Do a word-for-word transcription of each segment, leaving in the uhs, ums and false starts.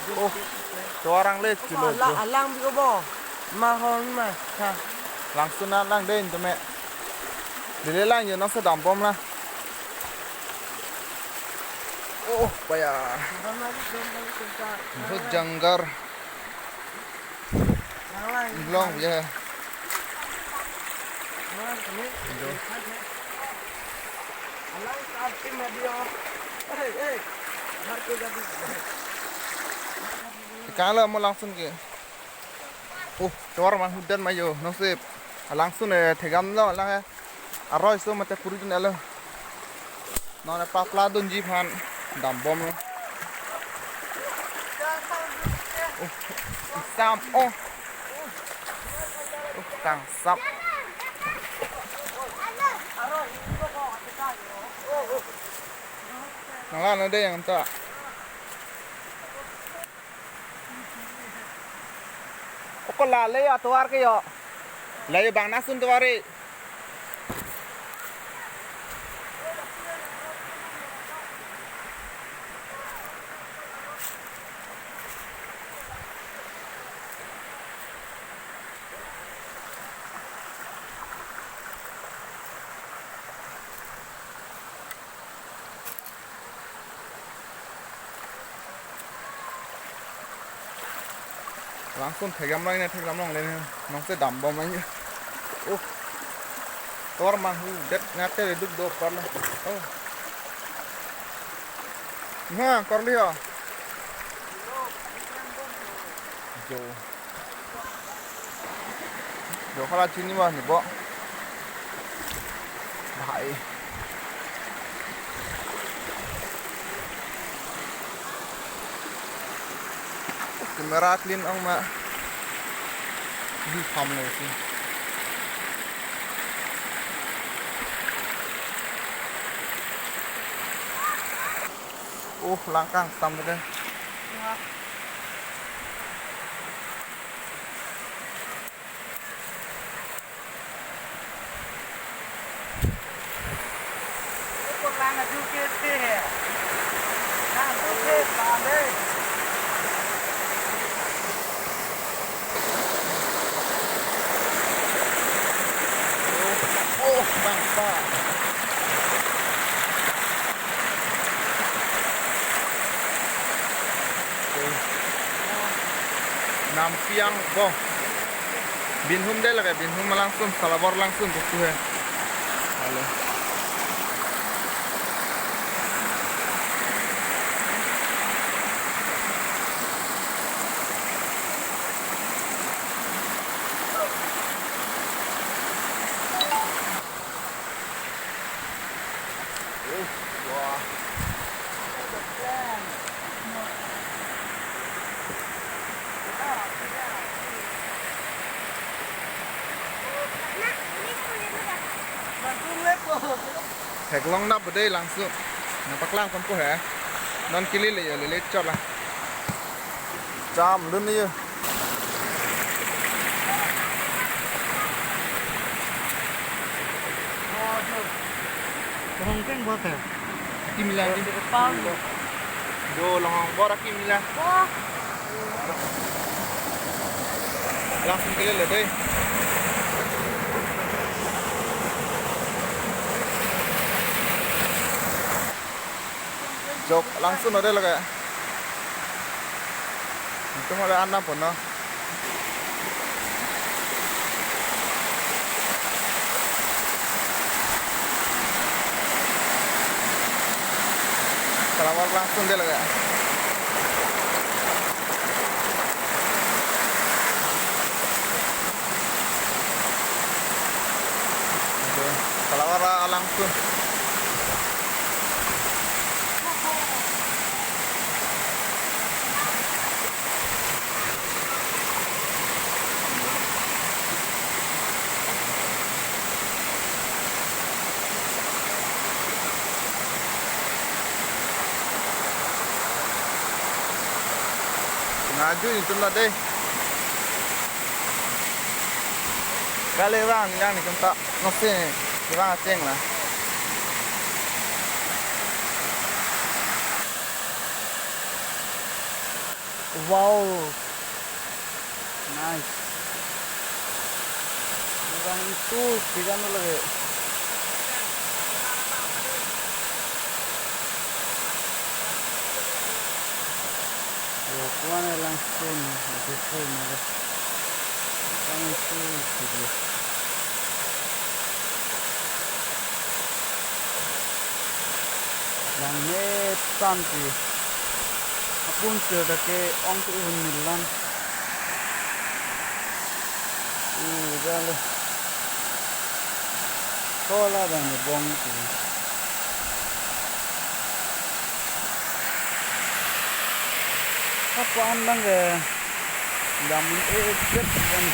Oh, tovar anglet kilo. Ala, alang bi obo. Ma hon ma. Ha. Langsun alang dei tame. Lele lang yo nangsedam bom la. Oh, baya. Bahut janggar. Long ya. Kalo mo langsun ke. Oh, tovar manghudan mayo, nangsi. Alangsun eh thegam lo lang eh. Aroi so mate puri dun alo. Non eh papla dunji aphan dam bom lo. Oh, sam oh. Oh, kangsap. Nanglang nang dei yang ta. Oko lale ya tovar ke yo. Layo bang nasun tovar e. Langsun thegam lang ne, thegam lang le ne, nangsedam bom lang ne. Oh. Tovar manghudet nate duk do parlo. Oh. Ha, parli ho. Jo. Jo hala chini ma ni bo. Bhai. Camera clean ong ma. Di pham lo si. Oh, lang kangsam dei. Oh, bang, bang. Nampiang bo. Binhum dei lake, Binhum langsun, Salabor langsun, tu tu he. Halo. Theklong nap dei langsun. Nangpaklang ponpo he. Non kili le yo lele chot la. Cham lun ye. Hong keng bot he. Kimila ni. Pau ni. Do long hong bor kimila. Wah. Langsung kele le dei. Jok langsung ada lagi. Itu ada anak pun no. Salawar langsung dia lagi. Salawar langsung. Ngaju itu lah deh. Kali bang, yang ni kenta nasi bang aceng lah. Wow. Nice. Kurang itu, tiga lagi. Yo, kuan langsung, itu pun ada. Kurang itu, tiga. Langmesan si. Apun sir dake ong tu un nilan. Ih, dale. Kola dan bong si. Apa andang ke? Dam un-e jet kan.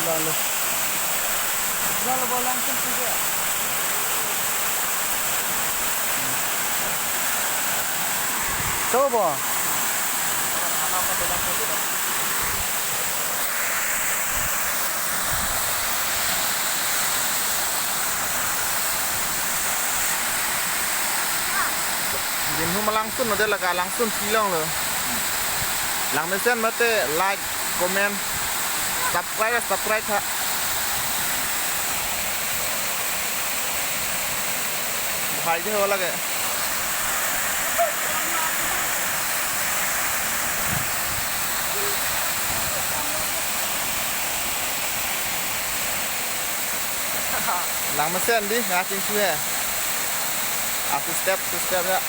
Lalu. Lalu bolang pun tidak. Coba. Dinhu malangsun lo, de laka langsun pilong lo. Langmesen mate like, comment, subscribe, subscribe ha. Bahai je ho lage. Langmesen di, ngasing su he. Asu step, su step ya.